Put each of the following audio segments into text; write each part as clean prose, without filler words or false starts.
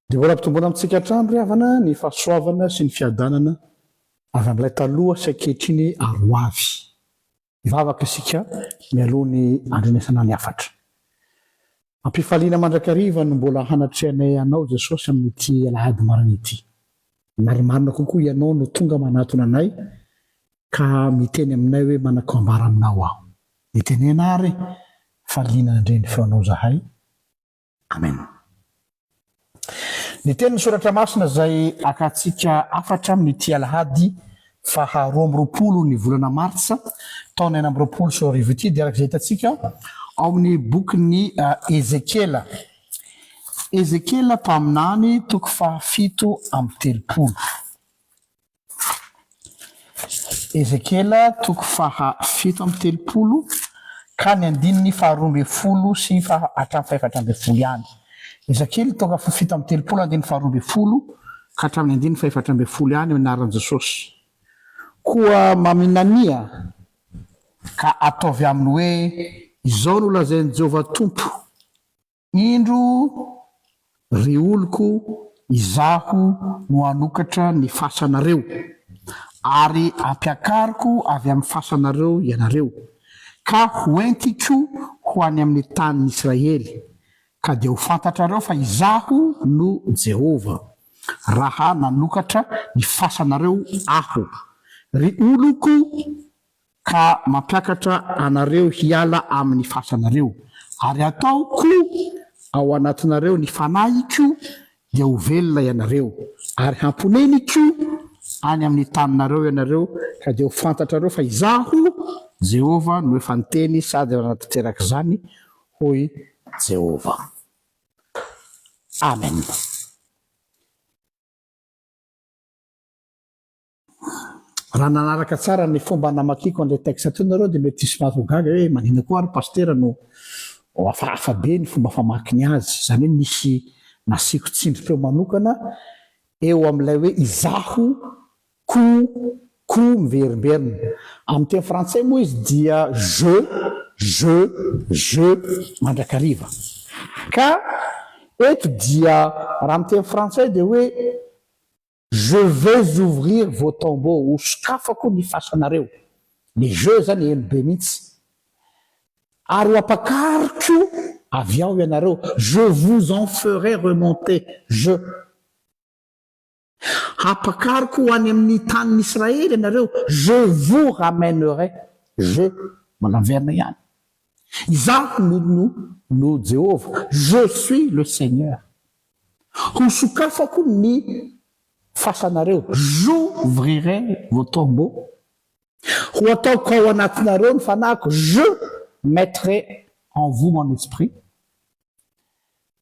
Dia mbola ampitomboina amintsika hatrany ry havana ny fahasoavana sy ny fiadanana avy amin'ilay taloha sy ankehitriny ary ho avy. Hivavaka isika mialoha ny handrenesana ny hafatra. Am-pifaliana mandrakariva no mbola hanatrehanay Anao Jesosy amin'ity alahady maraina ity. Marimarina kokoa Ianao no tonga manatona anay ka miteny aminay hoe manan-ko ambara aminao aho. Mitenena àry fa liana handre ny feonao izahay. Amen. Ny tenin'ny Soratra Masina izay akantsika hafatra amin'ity alahady faha 22 ny volana martsa taona 2026 ity dia araka izay hitantsika ao amin'ny bokin'ny Ezekiela. Ezekiela mpaminany toko faha 37. Ezekiela toko faha 37 ka ny andininy faha 12 sy faha hatramin'ny faha 14 ihany. Ezekiela toko faha 37 andininy faha 12 ka hatramin'ny andininy faha 14 ihany amin'ny anaran'i Jesosy. Koa maminania ka ataovy aminy hoe, Izao no lazain'i Jehovah Tompo, Indro, ry oloko, Izaho no hanokatra ny fasanareo, ary hampiakariko avy amin'ny fasanareo ianareo, ka hoentiko ho any amin'ny tanin'i Israely, ka dia ho fantatrareo fa Izaho no Jehovah, raha nanokatra ny fasanareo Aho, ry oloko. ka mampiakatra anareo hiala amin'ny fasanareo, ary hataoko ao anatinareo ny Fanahiko, dia ho velona ianareo, ary hamponeniko any amin'ny taninareo ianareo, ka dia ho fantatrareo fa Izaho, Jehovah, no efa niteny sady nanatanteraka izany, hoy Jehovah. Amen. Raha nanaraka tsara ny fomba namakiako an'ilay texte teo nareo dia mety hisy ho gaga hoe maninona koa ary pasitera no hafahafa be ny fomba famakiny azy. Izany hoe nisy nasiako tsindrim-peo manokana eo amin'ilay hoe izaho ko ko miverimberina. Amin'ny teny frantsay moa izy dia je, je, je mandrakariva. Ka eto dia raha amin'ny teny frantsay dia hoe Je vais ouvrir vos tombeaux, ho sokafako ny fasanareo. Le je zany heno be mihitsy. Ary ho ampakariko avy ao ianareo, je vous en ferai remonter, je. Hampakariko ho any amin'ny tanin'i Israely ianareo, je vous ramènerai, je, mbola miverina ihany. Izaho no no no Jehovah, je suis le Seigneur. Ho sokafako ny fasanareo, j'ouvrirai vos tombeaux. Ho ataoko ao anatinareo ny fanahiko, je mettrai en vous mon esprit.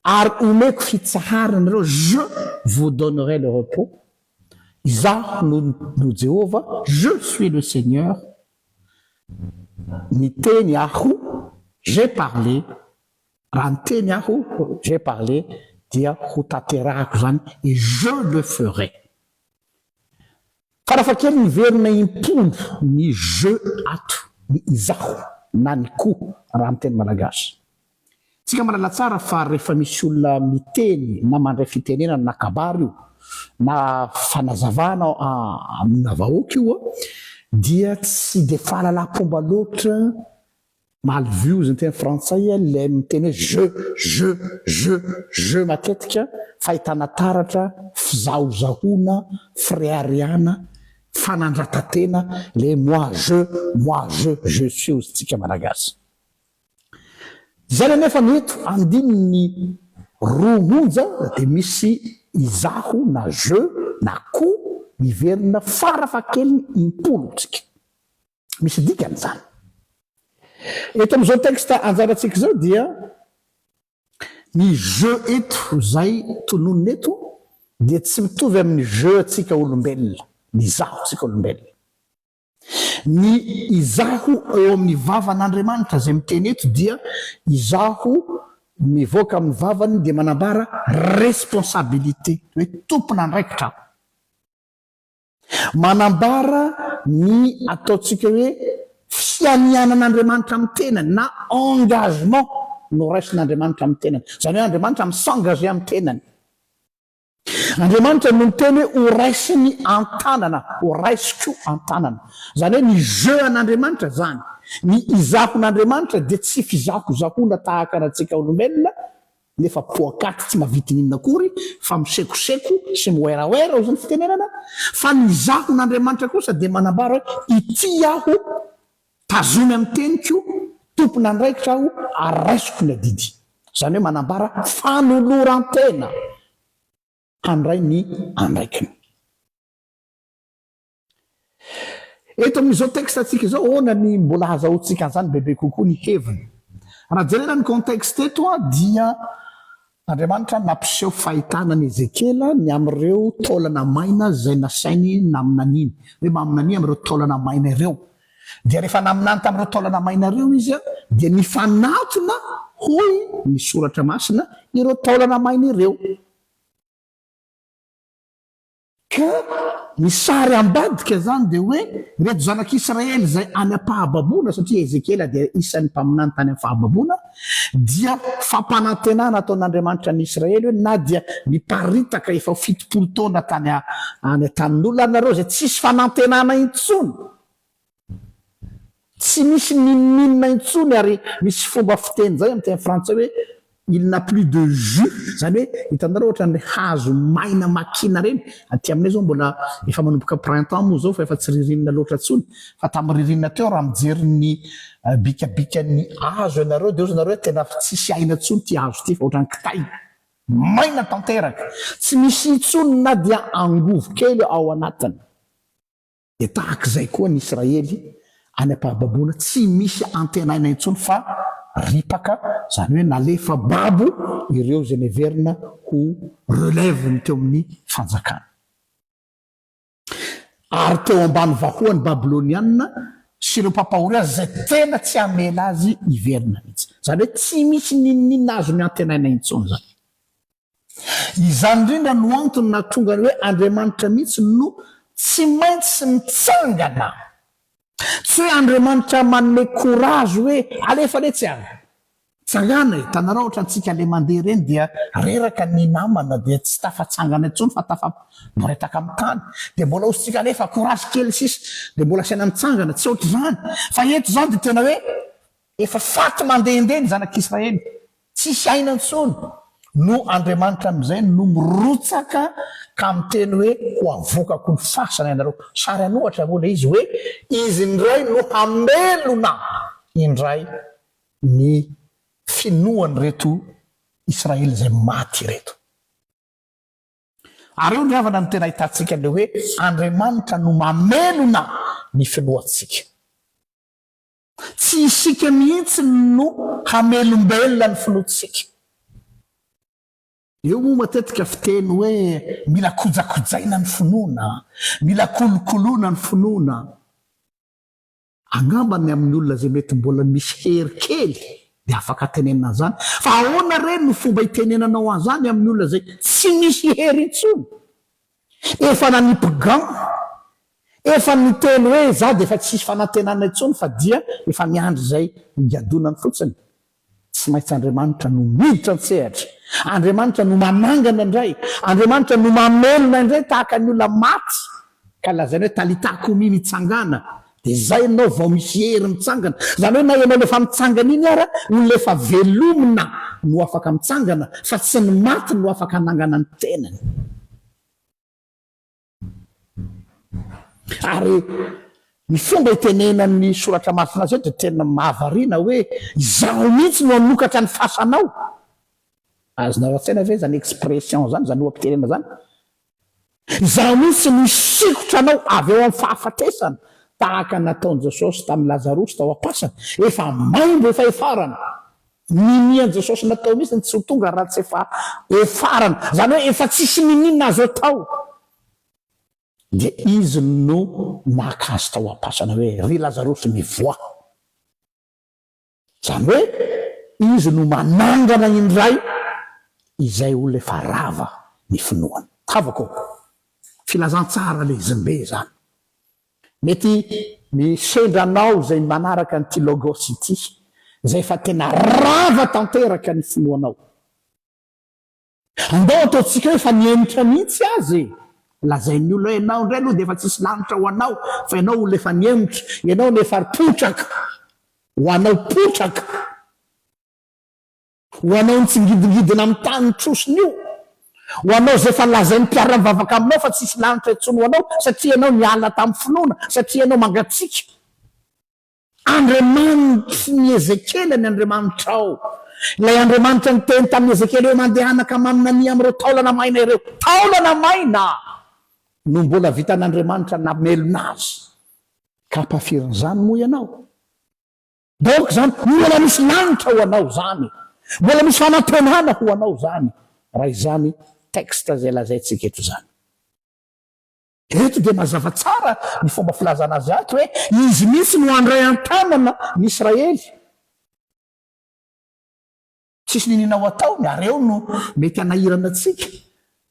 Ary omeko fitsaharana anareo, je vous donnerai le repos. Izaho no no Jehovah, je suis le Seigneur. Niteny aho, j'ai parlé, raha niteny aho, j'ai parlé, dia ho tanterahako izany et je le ferai. Farafahakeliny miverina impolo ny je ato, ny izaho na ny ko raha amin'ny teny malagasy. Tsika mahalala tsara fa rehefa misy olona miteny na mandray fitenenana na kabary io na fanazavana amina vahoaka io dia tsy dia fahalalam-pomba loatra, mal vu hozy ny teny frantsay, ilay miteny hoe je, je, je, je matetika fa ahitana taratra fizahozahoana, fireharehana, fanandratan-tena ilay hoe moi je, moi je, je suis hozy tsika malagasy. Izany anefa no eto andininy roa monja dia misy izaho na je na ko miverina farafahakeliny impolo tsika. Misy dikany izany. Eto amin'izao texte anjarantsika izao dia ny je eto izay tononina eto dia tsy mitovy amin'ny je antsika olombelona, ny izaho antsika olombelona. Ny izaho eo amin'ny vavan'Andriamanitra izay miteny eto dia izaho mivoaka amin'ny vavany dia manambara responsabilité, hoe tompon'andraikitra aho. Manambara ny ataontsika hoe fianianan'Andriamanitra amin'ny tenany na engagement noraisin'Andriamanitra amin'ny tenany. Izany hoe Andriamanitra mi-s'engager amin'ny tenany. Andriamanitra no niteny hoe ho raisiny an-tanana, ho raisiko an-tanana. Izany hoe ny jeu an'Andriamanitra izany, ny izahon'Andriamanitra dia tsy fizahozahoana tahaka ny antsika olombelona, nefa poakaty tsy mahavita n'inona akory fa misekoseko sy miwerawera hozy ny fitenenana, fa ny izahon'Andriamanitra kosa dia manambara hoe ity aho, tazomy amin'ny teniko, tompon'andraikitra aho ary raisiko ny adidy. Izany hoe manambara fanoloran-tena handray ny andraikiny. Eto amin'izao texte-ntsika izao, ahoana ny mbola hazahoantsika an'izany bebe kokoa ny heviny? Raha jerena ny contexte eto dia Andriamanitra nampiseho fahitana an'i Ezekiela ny amin'ireo taolana maina izay nasainy naminaniany, hoe maminania amin'ireo taolana maina ireo. Dia rehefa naminany tamin'ireo taolana maina ireo izy dia nifanatona, hoy ny Soratra Masina, ireo taolana maina ireo. Ka ny sary ambadika izany dia hoe ireto zanak'Israely izay any am-pahababoana, satria Ezekiela dia isan'ny mpaminany tany amin'ny fahababoana, dia fampanantenana ataon'Andriamanitra an'i Israely hoe na dia miparitaka efa ho 70 taona tany any an-tanin'olona ary nareo izay tsisy fanantenana intsony, Tsy misy n'inon'inona intsony ary misy fomba fiteny izay amin'ny teny frantsay hoe il n'a plus de jus, izany hoe hitanareo ohatran'ilay hazo maina makina ireny, aty aminay izao mbola efa manomboka printemps moa izao fa efa tsy ririnina loatra intsony fa tamin'ny ririnina teo raha mijery ny bikabikan'ny hazo ianareo dia hozy nareo hoe tena tsisy aina intsony ity hazo ity fa ohatran'ny kitay maina tanteraka, tsy misy intsony na dia angovo kely ao anatiny. Dia tahaka izay koa ny Israely any am-pahababoana, tsy misy antenaina intsony fa ripaka, izany hoe nalefa babo ireo izay neverina ho relève-ny teo amin'ny fanjakana. Ary teo ambany vahoan'ny Babyloniana sy ireo mpampahory azy izay tena tsy hamela azy hiverina mihitsy. Izany hoe tsy misy n'inon'inona azony antenaina intsony izany. Izany indrindra no antony nahatonga ny hoe Andriamanitra mihitsy no tsy maintsy mitsangana. Tsy hoe Andriamanitra manome courage hoe alefa letsy a! Tsangana e! Hitanareo ohatra antsika le mandeha ireny dia reraka ny namana dia tsy tafatsangana intsony fa tafaboretaka amin'ny tany. Dia mbola hosintsika alefa courage kely sisa dia mbola asaina mitsangana. Tsy ohatr'izany. Fa eto izany dia tena hoe efa faty mandehandeha ny zanak'Israely. Tsisy aina intsony no Andriamanitra amin'izay no mirotsaka ka miteny hoe ho avoakako ny fasana ianareo. Sary an'ohatra moa ilay izy hoe izy indray no hamelona indray ny finoan'ireto Israely izay maty ireto. Ary eo ry havana no tena ahitantsika ilay hoe Andriamanitra no mamelona ny finoantsika. Tsy isika mihitsy no hamelombelona ny finoantsika. Eo moa matetika fiteny hoe mila kojakojaina ny finoana, mila kolokoloina ny finoana. Angamba ny amin'ny olona izay mety mbola misy hery kely dia afaka tenenina an'izany. Fa ahoana re no fomba itenenanao an'izany amin'ny olona izay tsy misy hery intsony? Efa nanipy gant, efa niteny hoe za dia efa tsisy fanantenana intsony fa dia efa miandry izay higadonany fotsiny. Tsy maintsy Andriamanitra no miditra an-tsehatra. Andriamanitra no manangana indray. Andriamanitra no mamelona indray tahaka ny olona maty ka lazainy hoe Talità komi mitsangàna. Dia izay ianao vao misy hery mitsangana. Izany hoe na ianao ilay efa mitsangana iny ara, olona efa velomina no afaka mitsangana fa tsy ny maty no afaka hanangana ny tenany. Ary ny fomba itenenan'ny soratra masina azy eto dia tena mahavariana hoe izaho mihitsy no hanokatra ny fasanao. Azonareo an-tsaina ve izany expression izany, izany oha-pitenenana izany? Izaho mihitsy no hisikotra anao avy ao amin'ny fahafatesana, tahaka ny nataon'i Jesosy tamin'i Lazarosy tao am-pasana. Efa maimbo, efa efarana. Ninian'i Jesosy natao mihitsy ny tsy ho tonga raha tsy efa efarana. Izany hoe efa tsisy niniana azo atao. Dia Izy no naka azy tao am-pasana hoe, Ry Lazarosy, mivoaha. Izany hoe Izy no manangana indray izay olona efa rava ny finoany. Havako ô! Filazantsara lezimbe izany. Mety misendra anao izay manaraka an'ity Logos ity, izay efa tena rava tanteraka ny finoanao. Andao ataontsika hoe efa nihemotra mihitsy aza e! Lazain'ny olona hoe ianao indray aloha dia efa tsisy lanitra ho anao fa ianao olona efa nihemotra, ianao no efa potraka, ho anao potraka, ho anao nitsingidingidina amin'ny tany trosiny io, ho anao izay efa lazain'ny mpiara-mivavaka aminao fa tsisy lanitra intsony ho anao satria ianao niala tamin'ny finoana, satria ianao mangatsiaka. Andriamanitry ny Ezekiela ny Andriamanitrao. Ilay Andriamanitra niteny tamin'i Ezekiela hoe mandehana ka maminania amin'ireo taolana maina ireo. Taolana maina no mbola vitan'Andriamanitra namelona azy. Ka ampahafirin'izany moa ianao? Donc izany, mbola misy lanitra ho anao izany. Mbola misy fanantenana ho anao izany, raha izany texte izay lazaintsika eto izany. Eto dia mazava tsara ny fomba filazana azy ato hoe izy mihitsy no handray an-tanana ny Israely. Tsisy niniana ho ataony ary eo no mety hanahirana antsika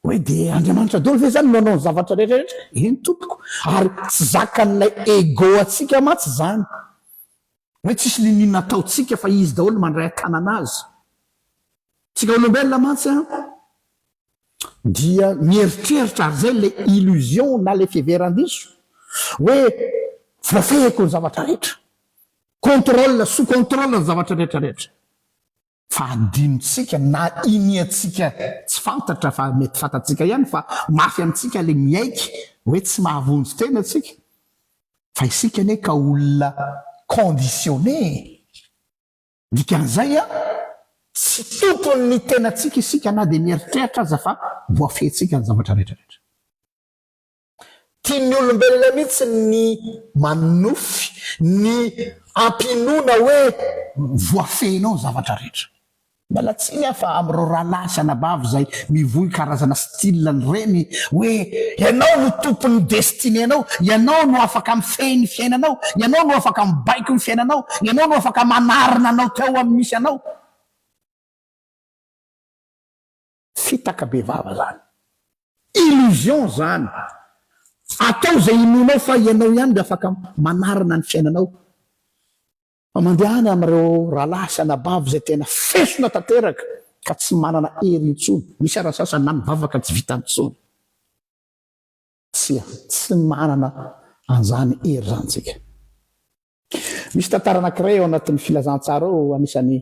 hoe dia Andriamanitra daholo ve izany no hanao ny zavatra rehetra rehetra? Eny tompoko. Ary tsy zakan'ilay ego antsika mantsy izany. Hoe tsisy niniana ataontsika fa izy daholo no mandray an-tanana azy. Tsika olombelona mantsy an! dia mieritreritra ary izay ilay illusion na ilay fiheveran-diso hoe voafehiko ny zavatra rehetra, contrôle, sous contrôle ny zavatra rehetra rehetra. Fa adinontsika na iniantsika tsy fantatra fa mety fantatsika ihany fa mafy amintsika ilay miaiky hoe tsy mahavonjy tena tsika fa isika anie ka olona conditionné e! Dikan'izay, tsy tompon'ny tenantsika isika na dia mieritreritra aza fa voafehintsika ny zavatra rehetra rehetra. Tian'ny olombelona mihitsy ny manonofy, ny ampinoana hoe voafehinao ny zavatra rehetra. Miala tsiny aho fa amin'ireo rahalahy sy anabavy izay mivoy karazana style an'ireny hoe ianao no tompon'ny destinée-nao, ianao no afaka mifehy ny fiainanao, ianao no afaka mibaiko ny fiainanao, ianao no afaka manarina anao teo amin'ny misy anao. Fitaka be vava izany. Illusion izany. Atao izay inoanao fa ianao ihany no afaka manarina ny fiainanao. Fa mandehana amin'ireo rahalahy sy anabavy izay tena fesona tanteraka ka tsy manana hery intsony. Misy ara sasany na mivavaka tsy vitany intsony. Tsia, tsy manana an'izany hery izany tsika. Misy tantara anankiray ao anatin'ny filazantsara ao anisan'ny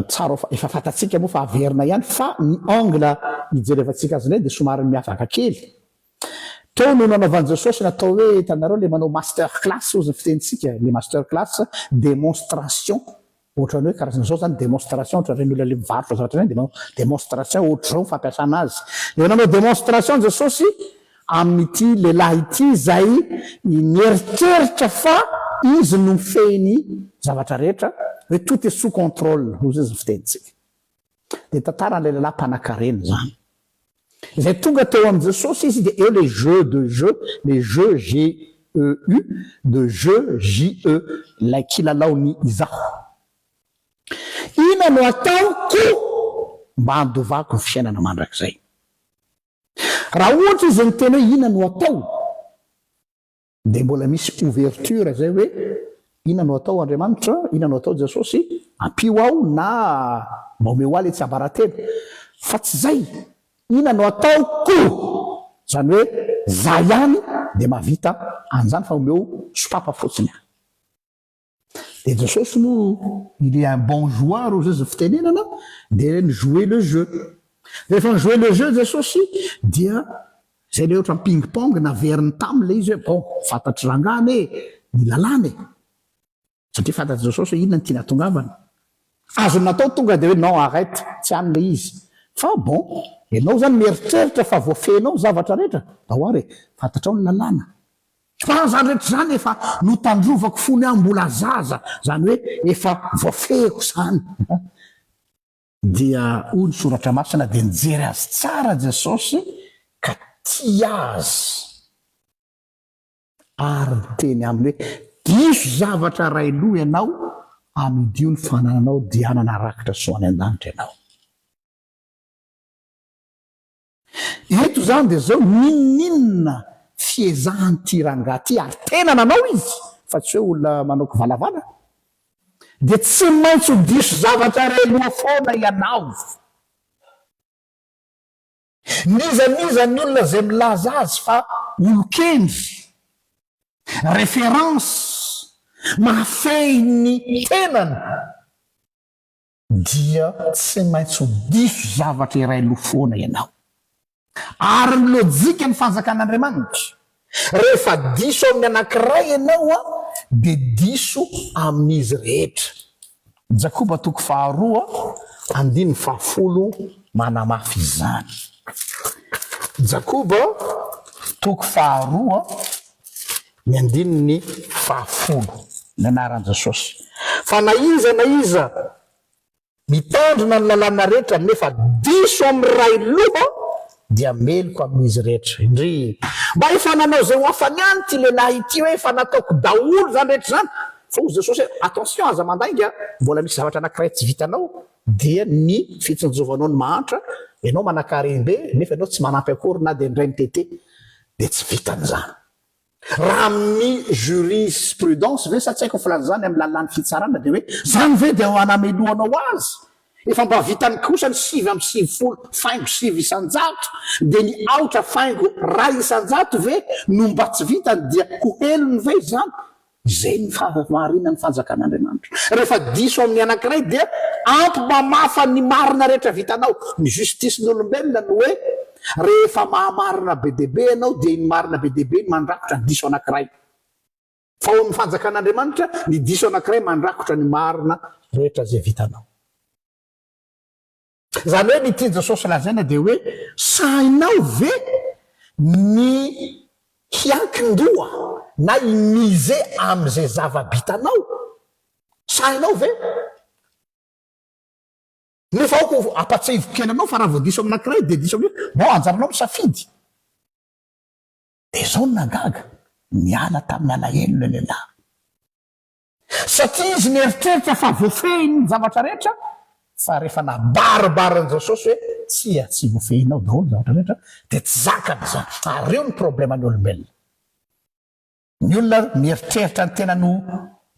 tsara efa fantatsika moa fa averina ihany fa ny angle ijerevantsika azy indray dia somary miavaka kely. Teo no nanaovan'i Jesosy ny atao hoe, hitanareo ilay manao master class hozy ny fitenintsika, ilay master class démonstration, ohatran'ny hoe karazana izao izany démonstration, ohatran'ireny olona ilay mivarotra zavatra ireny dia manao démonstration, ohatr'izao ny fampiasana azy. Dia nanao démonstration Jesosy amin'ity lehilahy ity izay nieritreritra fa izy no mifehy ny zavatra rehetra, hoe tout est sous contrôle hozy izy ny fitenintsika. Dia tantaran'ilay lehilahy mpanankarena izany. Izay tonga teo amin'i Jesosy izy dia eo ilay jeu de jeu, le jeu G-E-U, de jeu J-E, ilay kilalao ny izaho. Inona no ataoko mba handovako ny fiainana mandrakizay? Raha ohatra izy niteny hoe inona no atao, dia mbola misy ouverture izay hoe inona no atao Andriamanitra, inona no atao Jesosy, ampio aho na mba omeo ahy ilay tsiambaratelo. Fa tsy izay, inona no ataoko, izany hoe za ihany dia mahavita an'izany fa omeo sopapa fotsiny aho. Dia Jesosy moa il est un bon joueur hozy izy ny fitenenana dia ni-jouer le jeu. Rehefa ni-jouer le jeu Jesosy dia izay ilay ohatran'ny ping pong naveriny taminy ilay izy hoe bon fantatr'i rangahy anie ny lalàna e. Satria fantatr'i Jesosy hoe inona no tiany hatongavana. Azony natao tonga dia hoe non arrête tsy any ilay izy. Fa bon ianao izany mieritreritra fa voafehinao ny zavatra rehetra, ndao ary e, fantatrao ny lalàna. Fa izany rehetra izany efa notandrovako fony aho mbola zaza, izany hoe efa voafehiko izany. Dia hoy ny Soratra Masina, dia nijery azy tsara Jesosy ka tia azy, ary niteny aminy hoe, Diso zavatra iray loha ianao, amidio ny fanananao dia hanana rakitra soa any an-danitra ianao. Eto izany dia zao, n'inon'inona fiezahan'ity rangahy ity, ary tena nanao izy fa tsy hoe olona manao kivalavala, dia tsy maintsy ho diso zavatra iray loha foana ianao. N'iza n'iza ny olona izay milaza azy fa olon-kendry, référence, mahafehy ny tenany dia tsy maintsy ho diso zavatra iray loha foana ianao. Ary ny lojika ny fanjakan'Andriamanitra, rehefa diso amin'ny anankiray ianao dia diso amin'izy rehetra. Jakoba toko faharoa andininy fahafolo manamafy izany. Jakoba toko faharoa ny andininy fahafolo. Ny anaran'i Jesosy. Fa na iza na iza mitandrina ny lalàna rehetra nefa diso amin'ny iray loha dia meloka amin'izy rehetra. Indrii. Mba efa nanao izay ho afany ihany ity lehilahy ity hoe efa nataoko daholo izany rehetra izany. Fa hoy Jesosy hoe attention aza mandainga, mbola misy zavatra anankiray tsy vitanao dia ny fitsinjovanao ny mahantra, ianao manankarem-be nefa ianao tsy manampy akory na dia indray mitete dia tsy vitany izany. Raha amin'ny jurisprudence ve sa tsy haiko ny filaza izany amin'ny lalàn'ny fitsarana dia hoe izany ve dia hanamelohanao azy? Efa mba vitany kosa ny 99 faingo 9% dia ny aotra faingo 1% ve no mba tsy vitany dia ho helony ve izany? Izay ny fahamarinan'ny fanjakan'Andriamanitra. Rehefa diso amin'ny anankiray dia ampy mamafa ny marina rehetra vitanao. Ny justice-n'olombelona no hoe rehefa mahamarina be dia be ianao dia iny marina be dia be iny mandrakotra ny diso anankiray. Fa ao amin'ny fanjakan'Andriamanitra ny diso anankiray mandrakotra ny marina rehetra izay vitanao. Izany hoe ny tian'i Jesosy lazaina dia hoe sahinao ve ny hiankin-doha na hi-miser amin'izay zava-bitanao? Sahinao ve? Nefa aoka ho ampatsiahiviko kely anao fa raha vao diso amin'anankiray dia diso amin'ny, bon anjaranao misafidy. Dia izao no nahagaga, niala tamin'ny alahelo ilay lehilahy. Satria izy nieritreritra fa voafehiny ny zavatra rehetra, fa rehefa nabaribarin'i Jesosy hoe tsia, tsy voafehinao daholo ny zavatra rehetra, dia tsy zakany izany. Ary eo ny probleman'ny olombelona. Ny olona mieritreritra ny tenany ho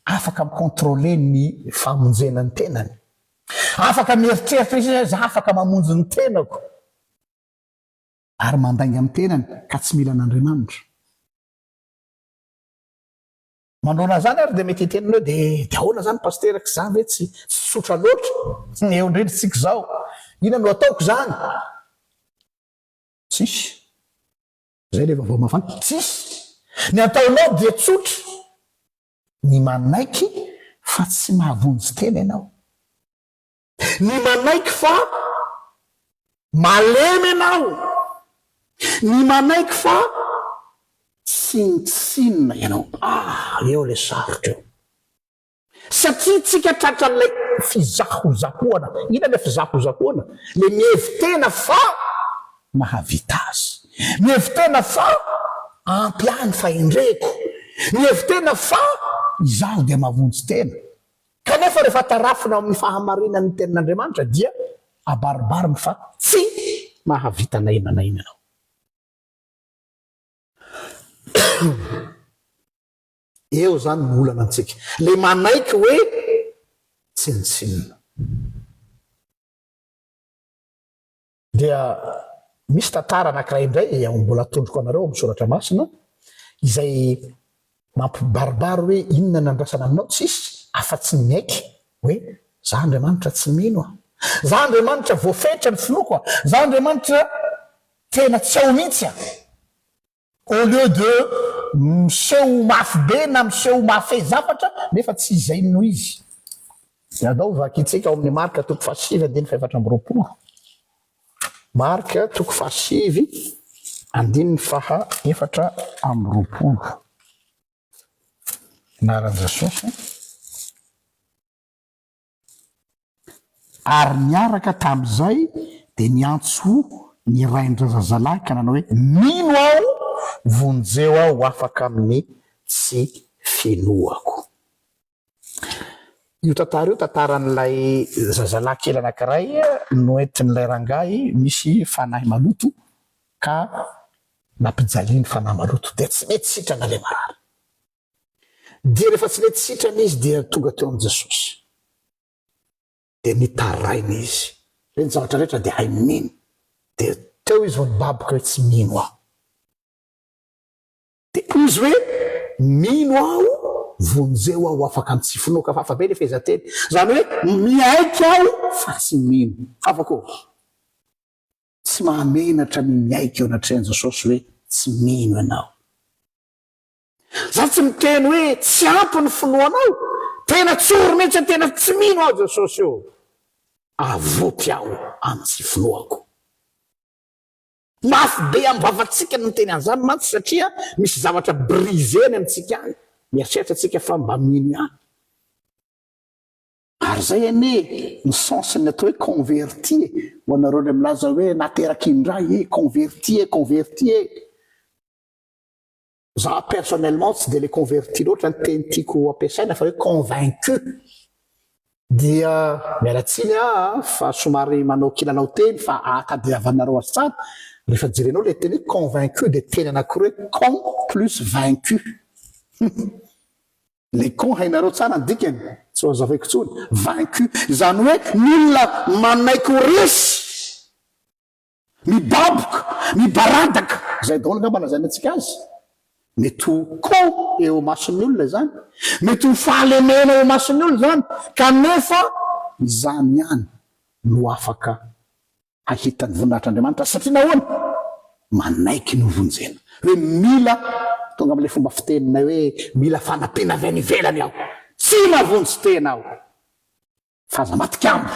afaka mi-controler ny famonjena ny tenany. Afaka mieritreritra izy hoe za afaka mamonjy ny tenako. Ary mandainga amin'ny tenany ka tsy mila an'Andriamanitra. Manoloana an'izany ary dia mety hiteny ianao hoe dia dia ahoana izany Pasitera ka izany ve tsy tsy tsotra loatra? Eo indrindra isika izao. Inona no ataoko izany? Tsisy. Izay ilay vaovao mafana. Tsisy. Ny ataonao dia tsotra. Ny manaiky fa tsy mahavonjy tena ianao. Ny manaiky fa malemy ianao. Ny manaiky fa tsinontsinona ianao. Ah, eo ilay sarotra eo. Satria tsika tratran'ilay fizahozahoana. Inona ilay fizahozahoana? Ilay mihevi-tena fa mahavita azy. Mihevi-tena fa ampy ahy ny fahendreko. Mihevi-tena fa izaho dia mahavonjy tena. Kanefa rehefa tarafina ao amin'ny fahamarinan'ny Tenin'Andriamanitra dia abaribariny fa tsy mahavita na inona na inona ianao. Eo izany no olana antsika. Ilay manaiky hoe tsinontsinona. Dia misy tantara anankiray indray mbola atondroko anareo ao amin'ny soratra masina izay mampibaribary hoe inona no andrasana aminao, tsisy afa-tsy ny miaiky hoe za Andriamanitra tsy mino aho, za Andriamanitra voafetra ny finoako aho, za Andriamanitra tena tsy ao mihitsy aho. Au lieu de miseho ho mafy be na miseho ho mahafehy zavatra nefa tsy izay no izy. Dia andao vakintsika ao amin'ny Marka toko fahasivy andininy fahefatra amby roapolo. Marka toko fahasivy andininy faha 24. Anaran'i Jesosy. Ary niaraka tamin'izay dia niantso ny rain-drazazalahy ka nanao hoe, Mino aho, vonjeo aho ho afaka amin'ny tsy finoako. Io tantara io tantaran'ilay zazalahy kely anankiray noentin'ilay rangahy misy fanahy maloto ka nampijaliany fanahy maloto dia tsy mety sitrana ilay marary. Dia rehefa tsy nety sitrana izy dia tonga teo amin'i Jesosy. Dia nitaraina izy. Ireny zavatra rehetra dia hainy mino. Dia Teo izy vao nibaboka hoe tsy mino aho. Dia hoy izy hoe, Mino aho, vonjeo aho ho afaka amin'ny tsy finoako. Hafahafa be ilay fehezanteny. Izany hoe, miaiky aho fa tsy mino. Hafa koa. Tsy mahamenatra ny miaiky eo anatrehan'i Jesosy hoe tsy mino ianao. Za tsy miteny hoe tsy ampy ny finoanao, tena tsory mihitsy hoe tena tsy mino aho Jesosy ô. Avoty aho amin'ny tsy finoako. Mafy be amin'ny vavantsika ny miteny an'izany mantsy satria misy zavatra brisé any amintsika any, mieritreritra tsika fa mba mino ihany. Ary izay anie ny sens-n'ny atao hoe converti e, ho anareo ilay milaza hoe nateraky indray e, converti e, converti e. Za personnellement tsy dia le converti loatra ny teny tiako ampiasaina fa hoe convaincu. Dia miala tsiny aho fa somary manao kilalao teny fa ahatadiavanareo azy tsara, rehefa jerenao le teny hoe convaincu dia teny anakiroa hoe con plus vaincu. Le con hainareo tsara ny dikany, tsy ho azavaiko intsony, vaincu, izany hoe ny olona manaiky ho resy, mibaboka, mibaradaka, izay daholo angamba lazaina antsika azy, mety ho con eo imason'ny olona izany, mety ho fahalemena eo imason'ny olona izany, kanefa izany ihany no afaka hahita ny voninahitr'Andriamanitra satria nahoana? Manaiky ny hovonjena. Hoe mila, tonga amin'ilay fomba fiteninay hoe mila fanampiana avy any ivelany aho. Tsy mahavonjy tena aho. Fa aza matikambo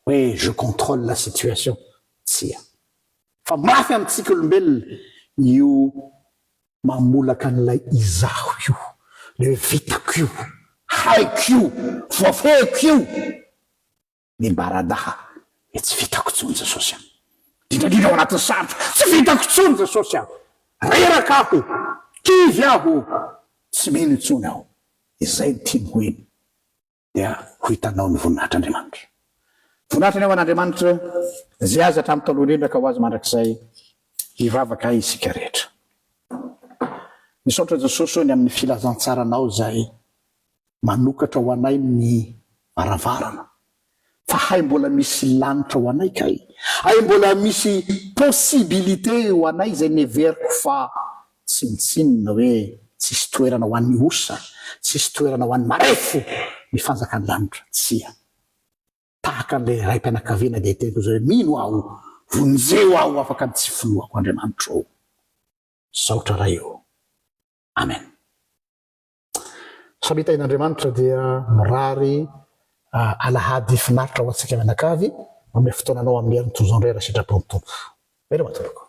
hoe je contrôle la situation. Tsia. Fa mafy amintsika olombelona io mamolaka an'ilay izaho io. Ilay hoe vitako io, haiko io, voafehiko io. Mibaradaha hoe tsy vitako intsony Jesosy a! Indrindra indrindra ao anatin'ny sarotra, tsy vitako intsony Jesosy a! Reraka aho, kivy aho, tsy mino intsony aho. Izay no tiany ho heno, dia ho hitanao ny voninahitr'Andriamanitra. Voninahitra anie ho an'Andriamanitra, izay azy hatramin'ny taloha indrindra ka ho azy mandrakizay. Hivavaka isika rehetra. Misaotra Jesosy ô ny amin'ny filazantsaranao izay Manokatra ho anay ny varavarana. Fa hay mbola misy lanitra ho anay kay. Hay mbola misy possibilité ho anay izay neveriko fa tsinontsinona hoe tsisy toerana ho an'ny osa, tsisy toerana ho an'ny marefo ny fanjakan'ny lanitra. Tsia. Tahaka an'ilay raim-pianakaviana dia teniko izao hoe mino aho, vonjeo aho afaka ny tsy finoako Andriamanitro ô. Misaotra Ray ô. Amen. Samia tahin'Andriamanitra dia mirary alahady finaritra ho antsika mianakavy, manome fotoana anao amin'ny herin'ny toy izao indray raha sitrapon'ny Tompo. Veloma tompoko.